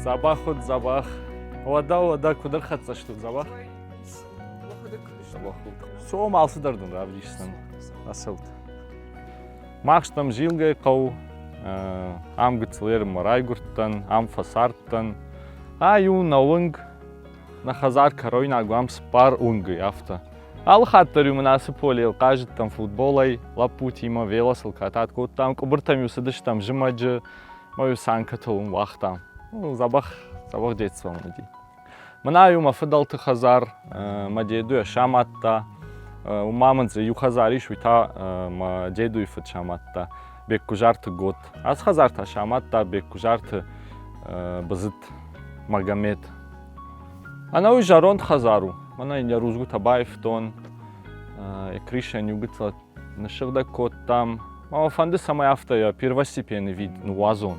Дзӕбӕх уыд, дзӕбӕх. Уӕдӕ, уӕдӕ, куыд ӕрхӕццӕ стут, дзӕбӕх? Дзӕбӕх уыд. Сом алцыдӕр дын равдисдзӕн. Ацӕут. Мах стӕм Зилгӕйы хъӕу. Ам гыццыл ерынмӕ райгуырдтӕн, ам фӕцардтӕн. Ай у нӕ уынг, нӕ хӕдзар кӕройнаг у ам цыппар уынгы, афтӕ. Алы хатт дӕр-иу мын ацы полейыл хъазыдтӕн футболӕй, лӕппутимӕ, велосыл катат кодтам, къуыбыртӕм-иу цыдыстӕм зымӕджы, мӕ-иу санкӕтыл уым уагътам. Дзӕбӕх, дзӕбӕх детство мын уыди. Мӕнӕ-иу мӕ фыдӕлты хӕдзар мӕ дедуйӕ самадта. Уым ма мын дзы иу хӕдзар ис, уый та мӕ дедуйы фыд самадта, Беккуызарты Гот. Ацы хӕдзар та самадта Беккуызарты Бызыт Магомед. Ӕнӕуый зӕронд хӕдзар у. Мӕнӕ йын йӕ рудзгуытӕ баивтон, йӕ крышӕйӕн иу гыццыл ныссыгъдӕг кодтам. Мӕ фӕнды, цӕмӕй афтӕ йӕ первостепенный вид ныууадзон.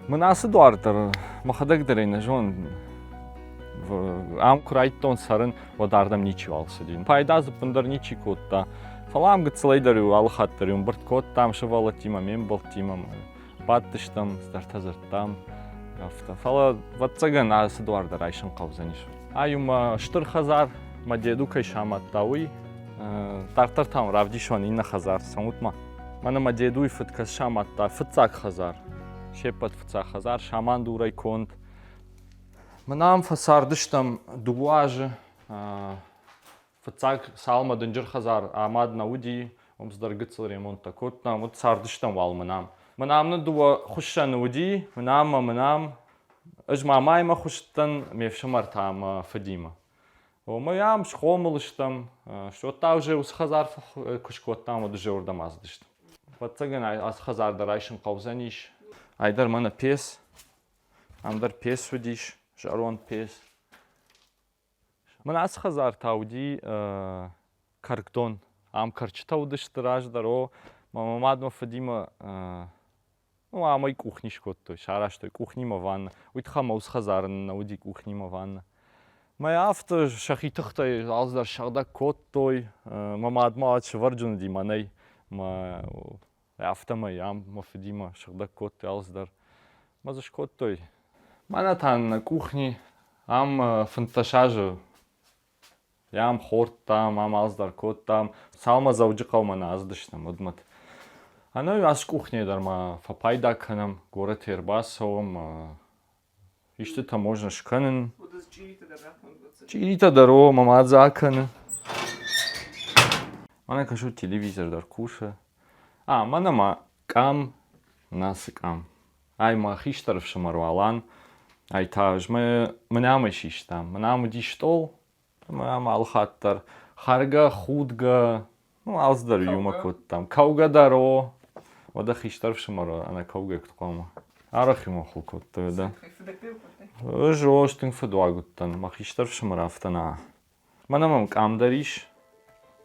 Мын ацы дуар дӕр мӕхӕдӕг дӕр ӕй нӕ зонын. Ам куы райдтон цӕрын, уӕд ардӕм ничиуал цыди. Пайда дзы ӕппындӕр ничи кодта. Фӕлӕ ам гыццылӕй дӕр-иу алы хатт дӕр-иу ӕмбырд кодтам сывӕллӕттимӕ, ме мбӕлттимӕ. Бадтыстӕм, цыдӕртӕ дзырдтам. Афтӕ. Фӕлӕ, ӕвӕццӕгӕн, ацы дуар дӕр айсын хъӕудзӕнис. Ай у мӕ стыр хӕдзар, мӕ деду кӕй самадта, уый. Дарддӕр та равдисон иннӕ хӕдзар, цӕмут-ма. Мӕнӕ мӕ дедуйы фыд кӕс самадта, фыццаг хӕдзар. Се ппӕт фыццаг хӕдзар, самандурӕй конд. Мӕнӕ ам фӕцардыстӕм дыууӕ азы. Фыццаг цалмӕ дынджыр хӕдзар амад нӕ уыди, уым цыдӕр гыццыл ремонттӕ кодтам, уӕд цардыстӕм уал мӕнӕм. Мӕнӕм нын дыууӕ хуыссӕны уыди, мӕнӕм ӕмӕ мӕнӕм. Ӕз мамаимӕ хуыссыдтӕн, ме фсымӕр та мӕ фыдимӕ. Омӕ ам схъомыл стӕм, стӕй уже уыцы хӕдзар куы скодтам, уӕд уже уырдӕм ацыдыстӕм. Ӕвӕццӕгӕн, ацы хӕдзар дӕр айсын хъӕудзӕнис. Ай дӕр мӕнӕ пец, ам дӕр пец уыдис, зӕронд пец. Мӕн ацы хӕдзар та уыди кӕркдон. Ам кӕрчытӕ уыдысты раздӕр, о, мӕ мад мӕ фыдимӕ ну, ам ӕй къухни скодтой, сарӕзтой къухнимӕ ваннӕ. Уый тыххӕй мӕ уыцы хӕдзары нӕ уыди къухнимӕ ваннӕ. Мӕ афтӕ сӕхи тыхтӕй алцыдӕр сыгъдӕг кодтой. Мӕ мад ма уӕд сывӕрджын уыди мӕнӕй. Мӕ афтӕмӕй ам мӕ фыдимӕ сыгъдӕг кодтой алцыдӕр. Мӕ дзы скодтой. Мӕнӕ та нӕ къухни ам 15 азы ам хордтам, ам алцыдӕр кодтам. Цалынмӕ Дзӕуджыхъӕумӕ нӕ ацыдыстӕм, уӕдмӕ. Ӕнӕуи ацы къухнийӕ дӕр ма фӕпайда кӕнӕм, горӕты ӕрбацӕуӕм, истытӕ можно скӕнын. Чъиритӕ дӕр о, мӕ мад дзы акӕны. Мӕнӕ кӕсут, телевизор дӕр кусы. А, мӕнӕ ма къам, нацы къам. Ай мӕ хистӕр ӕфсымӕр у Алан. Ай та ӕз мӕ мӕнӕ амӕй систам. Мӕнӕ ам уыди стъол, ӕмӕ ам алы хатт дӕр хӕргӕ, худгӕ, ну, алцыдӕр иумӕ кодтам. Кӕугӕ дӕр о. Уӕдӕ хистӕр ӕфсымӕр ӕнӕ кӕугӕ куыд хъуамӕ. Арӕх иумӕ хыл кодтой, уӕдӕ. Ӕз о, ӕз тынг фыдуаг уыдтӕн. Мӕ хистӕр ӕфсымӕр афтӕ нӕ. Мӕнӕ мӕм къам дӕр ис.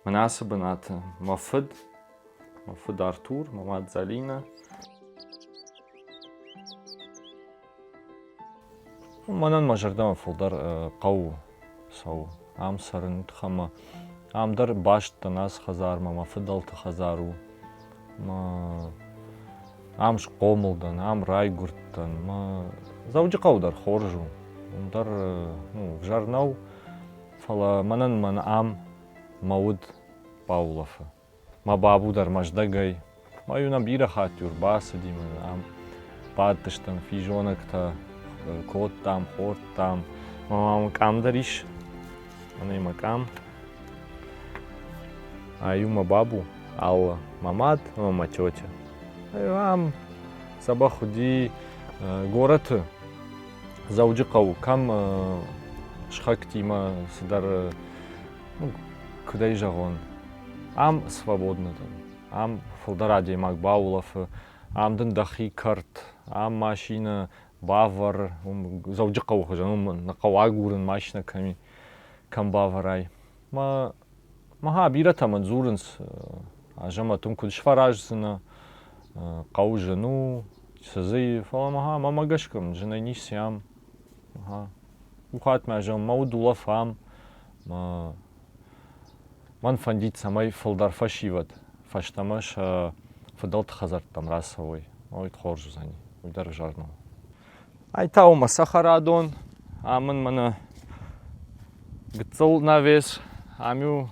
Мӕнӕ ацы бынаты мӕ фыд, мӕ фыд Артур, мӕ мад Залинӕ. Мӕнӕн мӕ зӕрдӕмӕ фылдӕр хъӕуы цӕуы. Ам цӕрын тыхӕмӕ. Ам дӕр баст дӕн ацы хӕдзармӕ, мӕ фыдӕлты хӕдзар у. Мӕ ам схъомыл дӕн, ам райгуырдтӕн. Мӕ Дзӕуджыхъӕу дӕр хорз у. Уым дӕр ну, ӕвзӕр нӕу, фӕлӕ мӕнӕн мӕн ам мӕ уд баулӕфы. Мӕ бабу дӕр Мӕздӕгӕй. Ма-иу нӕм бирӕ хатт-иу ӕрбацыди, мӕ ам бадтыстӕм, физонӕгтӕ кодтам, хордтам. Мӕ мамӕ къам дӕр ис, мӕнӕ мӕ къам. Ай у мӕ бабу, Алла, мӕ мад ӕмӕ мӕ тетя. Ам дзӕбӕх уыди горӕты Дзӕуджыхъӕуы, кӕм сыхӕгтимӕ цыдӕр, ну, куыд ӕй зӕгъон, ам свободно дӕн. Ам фылдӕр адӕймаг баулӕфы, ам дын дӕхи кӕрт, ам машинӕ бавӕр, уым Дзӕуджыхъӕуы хуызӕн, уым нӕ хъӕуы агурын машинӕ кӕм и, кӕм бавӕрай. Мӕ Мӕ бирӕтӕ мын дзурынц, Азӕмӕт, уым куыд сфӕраздзынӕ, хъӕуы зын у, цы дзы и, фӕлӕ мӕ мӕмӕ гӕсгӕ мын зынӕй ницы ам. Иу хатт мӕ зӕгъын, мӕ уд улӕф ам, мӕ мӕн фӕндид, цӕмӕй фылдӕр фӕсивӕд фӕстӕмӕ сӕ фыдӕлты хӕдзӕрттӕм рацӕуой. Уый хорз уыдзӕни, уый дӕр ӕвзӕр нӕу. Ай та у мӕ цӕхӕрадон. Ам мын мӕнӕ гыццыл навес. Ам-иу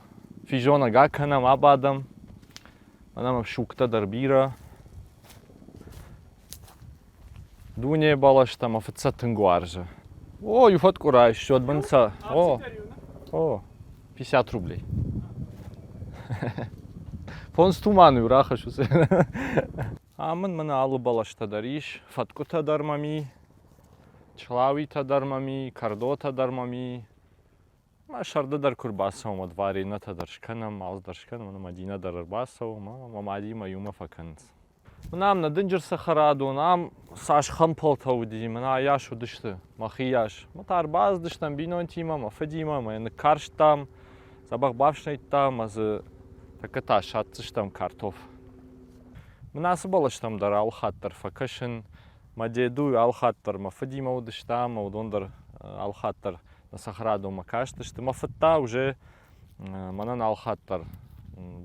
физонӕг акӕнӕм, абадӕм. Мӕнӕ мӕм сугтӕ дӕр бирӕ. Дуне бӕлӕстӕ мӕ фыд сӕ тынг уарзы. О, иу фӕткъуы райстой, мын сӕ. О, о, 50 рублей. Фондз туманы рахӕссут. Ам мын мӕнӕ алы бӕлӕстӕ дӕр ис, фӕткъуытӕ дӕр мӕм и, члауитӕ дӕр мӕм и, кӕрдотӕ дӕр мӕм и. Мӕ сӕрды дӕр куы рбацӕуӕм, уӕд варенӕтӕ дӕр скӕнӕм, алцы дӕр скӕнӕм, ӕмӕ Мадинӕ дӕр ӕрбацӕуы, ӕмӕ мӕ мадимӕ иумӕ фӕкӕнынц. Мӕнӕ ам нӕ дынджыр цӕхӕрадон, ам цас хӕмпӕлтӕ уыди, мӕнӕ айас уыдысты, мӕхи йас. Мӕ та ӕрбацыдыстӕм бинонтимӕ, мӕ фыдимӕ, мӕ йӕ ныккарстам, дзӕбӕх бафснайдтам, ӕмӕ дзы тӕккӕ та садздзыстӕм картоф. Мӕн ацы бӕлӕстӕм дӕр алыхатт дӕр фӕкӕсын. Мӕ деду алыхатт дӕр мӕ фыдимӕ уыдысты ӕмӕ уыдон дӕр алыхатт дӕр нӕ цӕхӕрадонмӕ кастысты. Мӕ фыд та уже мӕнӕн алыхатт дӕр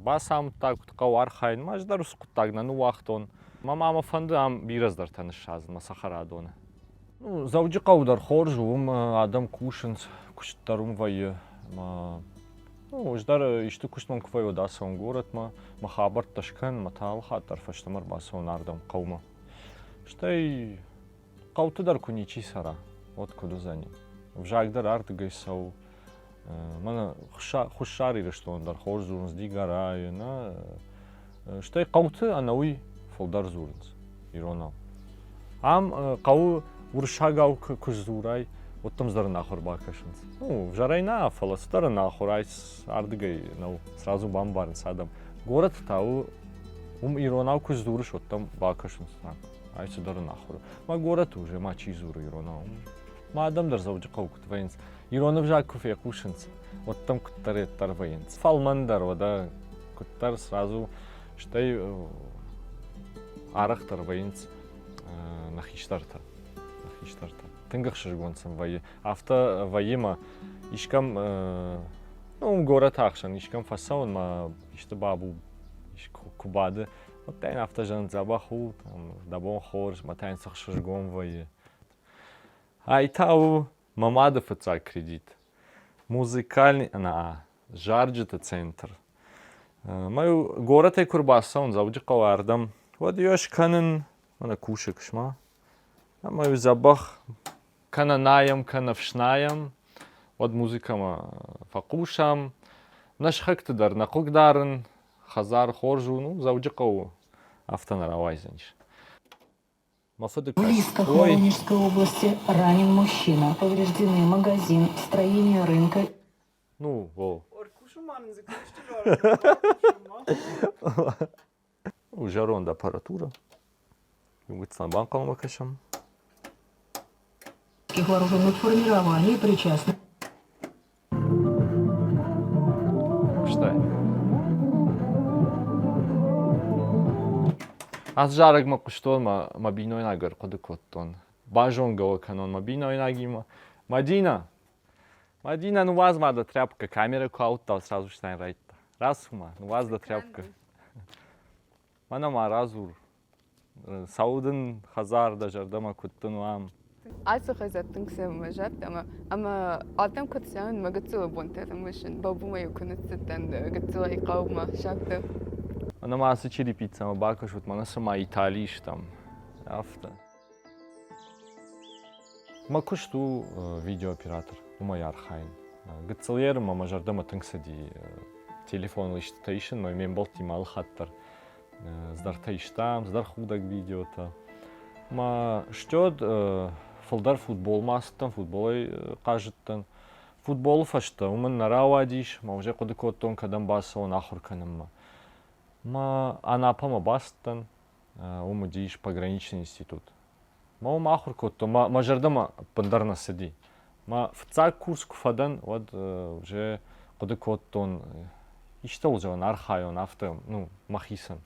бацамыдта, куыд хъӕуы архайын. Ӕз дӕр уыцы хъуыддаг нӕ ныууагътон. Мӕ мамӕ фӕнды ам бирӕ цыдӕртӕ ныссадзын мӕ цӕхӕрадоны. Ну, Дзӕуджыхъӕуы дӕр хорз у, уым адӕм кусынц, куыст дӕр уым вӕййы. Ӕмӕ ну, ӕз дӕр исты куыст мӕм куы вӕййы, уӕд ацӕуын горӕтмӕ, мӕ хабӕрттӕ скӕн, мӕ та алыхатт дӕр фӕстӕмӕ ӕрбацӕуын ардӕм, хъӕумӕ. Стӕй хъӕуты дӕр куы ничи цӕра, уӕд куыд уыдзӕни? Ӕвзаг дӕр ардыгӕй цӕуы. Мӕнӕ Хуссар Ирыстоны дӕр хорз дзурынц Дигорайы, нӕ? Стӕй хъӕуты ӕнӕуый фылдӕр дзурынц иронау. Ам хъӕуы уырыссагау куы сдзурай, уӕд дӕм цыдӕр ӕнахуыр бакӕсынц. Ну, ӕвзӕрӕй нӕ, фӕлӕ цыдӕр ӕнахуыр, ай ардыгӕй нӕу, сразу бамбарынц адӕм. Горӕты та у, уым иронау куы сдзурыс, уӕд дӕм бакӕсынц, ай цыдӕр ӕнахуыр. Мӕ горӕты уже ма чи дзуры иронау? Мӕ адӕм дӕр Дзӕуджыхъӕуы куыд вӕййынц, ирон ӕвзаг куы фехъусынц, уӕд дӕм куыддӕр йеддӕр вӕййынц. Фӕлмӕндӕр, уӕдӕ куыддӕр сразу, стӕй арӕхдӕр вӕййынц нӕ хистӕртӕ. Нӕ хистӕртӕ. Тынг ӕхсызгон сын вӕййы. Афтӕ вӕййы мӕ искӕм, ну, горӕты ӕхсӕн искӕм фӕцӕуын мӕ исты бабу куы бады, уӕд та йын афтӕ зӕгъын, дзӕбӕх у, дӕ бон хорз, мӕ та йын цы хсызгон вӕййы. Ай та у мӕ мады фыццаг кредит. Музыкальный, ӕнӕ, зарджыты центр. Мӕ горӕтӕй куы рбацӕуын Дзӕуджыхъӕуы ардӕм, уӕд ӕз скӕнын, мӕнӕ кусӕг сма, ӕмӕ дзӕбӕх кӕнӕ найӕм, кӕнӕ фснайӕм, уӕд музыкӕмӕ фӕхъусӕм. Нӕ сыхӕгты дӕр нӕ хъыгдарын, хӕдзар хорз у, ну, Дзӕуджыхъӕуы афтӕ нӕ рауайдзӕнис. Мӕ фыды В Лисках Воронежской области ранен мужчина. Повреждены магазин, строение рынка. Ну, о. У зӕронд аппаратура. Иугуыццӕн банхъӕлмӕ кӕсӕм. Вооруженных формирований причастны. Куыстай. Ацы зарӕгмӕ хъуыстон, мӕ, мӕ бинойнаг ӕрхъуыды кодтон. Базонгӕ уӕ кӕнон мӕ бинойнагимӕ. Мадина! Мадина, ныууадз ма дӕ тряпкӕ. Камерӕ куы ауыдта, сразу стайын райдыдта. Рацу ма, ныууадз дӕ тряпкӕ. Мӕнӕ ма радзур, Цӕуы дын хӕдзар дӕ зӕрдӕмӕ, куыд дын у ам? Ацы хӕдзар тынг цӕмӕ зӕрдӕмӕ ӕмӕ адӕм куыд цӕуын мӕ гыццылы бонтӕ ӕрымысын. Бабумӕ-иу куы ныццыдтӕн гыццылӕй хъӕумӕ сӕрды. Мӕнӕ ма ацы черепицӕмӕ бакӕсут, мӕнӕ цыма Италийы стӕм, афтӕ. Мӕ куыст у видеооператор, уымӕй архайын. Гыццыл ерынмӕ мӕ зӕрдӕмӕ тынг цыди телефоныл истытӕ исын, мӕ ме мбӕлттимӕ алыхатт дӕр цыдӕртӕ истам, цыдӕр худӕг видеотӕ. Мӕ стёд фылдӕр футболмӕ ацыдтӕн, футболӕй хъазыдтӕн. Футболы фӕстӕ уымӕн нӕ рауадис, мӕ уже хъуыды кодтон, кӕдӕм бацӕуон ахуыр кӕнынмӕ. Мӕ Анапӕмӕ бацыдтӕн, уым уыдис пограничный институт. Мӕ уым ахуыр кодтон, мӕ, мӕ зӕрдӕмӕ ӕппындӕр нӕ цыди. Мӕ фыццаг курс куы фӕдӕн, уӕд уже хъуыды кодтон, истӕуыл зӕгъын архайон, афтӕ, ну, мӕхицӕн.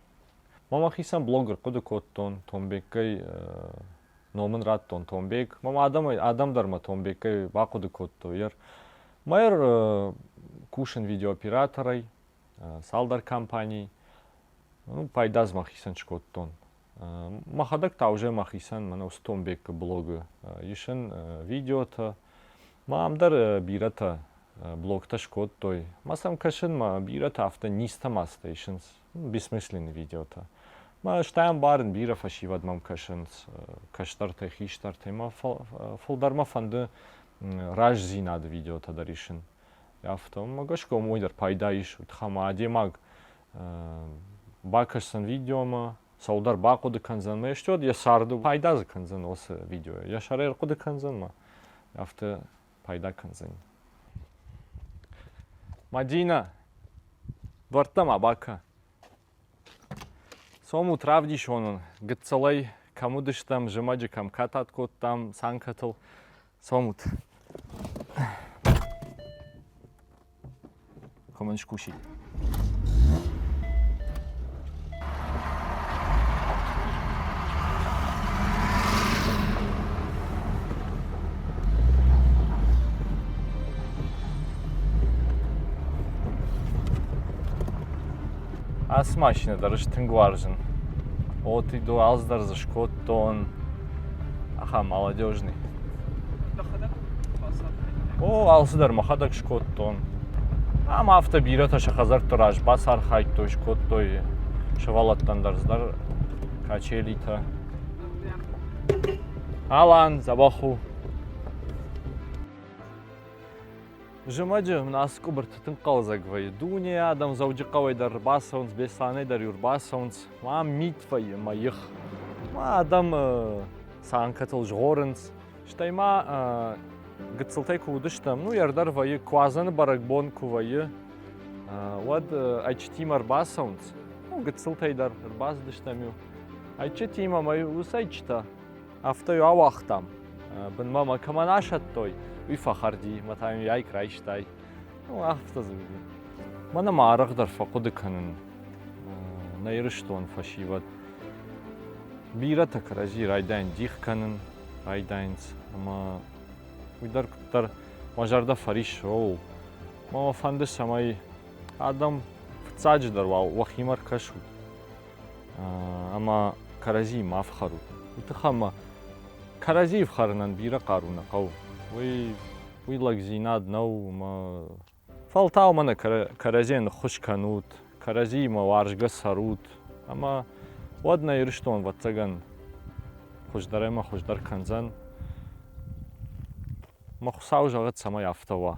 Мӕ мӕхицӕн блогер хъуыды кодтон, Томбеккӕй ном ын радтон Томбек. Мӕм адӕмӕй, адӕм дӕр мӕ Томбеккӕй бахъуыды кодтой. Ер, мӕ кусын видеооператорӕй, цалдӕр компанийы. Ну, пайда дзы мӕхицӕн скодтон. Мӕхӕдӕг та уже мӕхицӕн мӕнӕ уыцы Томбеккы блогы исын видеотӕ. Ма ам дӕр бирӕтӕ блогтӕ скодтой. Ма сӕм кӕсын, ма бирӕтӕ афтӕ низтӕ-мазтӕ исынц, бессмысленный видеотӕ. Ма стӕй ӕмбарын, бирӕ фӕсивӕд мӕм кӕсынц, кӕстӕртӕй, хистӕртӕй. Мӕ фылдӕр мӕ фӕнды рӕздзинады видеотӕ дӕр исын. Афтӕ, уымӕ гӕсгӕ уымӕй дӕр пайда ис. Уый тыххӕй ма адӕймаг бакӕсдзӕн видеомӕ, цӕуылдӕр бахъуыды кӕндзӕн, ӕмӕ йе йӕ царды пайда дзы кӕндзӕн уыцы видеойӕ. Йӕ сӕрӕй ӕрхъуыды кӕндзӕн ма афтӕ пайда кӕндзӕн. Мадинӕ, дуӕрттӕ ма бакӕ. Цомут равдисон уын, гыццылӕй кӕм уыдыстӕм, зымӕджы кӕм катат кодтам санкӕтыл. Цомут. Кӕмӕн скусид. Ацы машинӕ дӕр ӕз тынг уарзын. Отидо алцыдӕр дзы скодтон. Ахӕм молодежный. О, алцыдӕр мӕхӕдӕг скодтон. Ам афтӕ бирӕтӕ сӕ хӕдзӕртты раз бацархайдтой, скодтой сывӕллӕттӕн дӕр цыдӕр качелитӕ. Алан, дзӕбӕх у. Зымӕджы мын ацы къуыбырты тынг хъӕлдзӕг вӕййы. Дуне адӕм Дзӕуджыхъӕуӕй дӕр ӕрбацӕуынц, Беслӕнӕй дӕр иу ӕрбацӕуынц. Ам мит вӕййы мӕ их. Ма адӕм санкӕтыл згъорынц. Стӕй ма гыццылтӕй куы уыдыстӕм, ну, ӕрдӕр вӕййы, куадзӕны бӕрӕгбон куы вӕййы, уӕд ӕйчытимӕ ӕрбацӕуынц. Ну, гыццылтӕй дӕр ӕрбацыдыстӕм-иу. Ӕйчытимӕ мӕ уыцы ӕйчытӕ Афтӕ-иу ауагътам. Бынмӕ мӕ кӕмӕн асӕттой, уый фӕхӕрди, мӕ та йын айк райстай. Ну, афтӕ дзы уыди. Мӕнӕ ма арӕхдӕр фӕхъуыды кӕнын нӕ Ирыстон фӕсивӕд. Бирӕтӕ кӕрӕдзи райдайын дих кӕнын райдайынц, ӕмӕ уый дӕр куыддӕр мӕ зӕрдӕ фӕриссы, оу, мӕ мӕ фӕнды, цӕмӕй адӕм фыццаджыдӕр уал уӕхимӕ ркӕсут. ӕмӕ кӕрӕдзийы ма фхӕрут. Уый тыххӕй ӕмӕ кӕрӕдзийы фхӕрынӕн бирӕ хъару нӕ хъӕуы. Уый, уый лӕгдзинад нӕу ӕмӕ фӕлтау мӕнӕ кӕрӕдзийӕн ныххуыс кӕнут, кӕрӕдзиимӕ уарзгӕ цӕрут ӕмӕ уӕд нӕ Ирыстон, ӕвӕццӕгӕн, хуыздӕр ӕмӕ хуыздӕр кӕндзӕн. Мӕ Хуыцау зӕгъӕд, цӕмӕй афтӕ уа.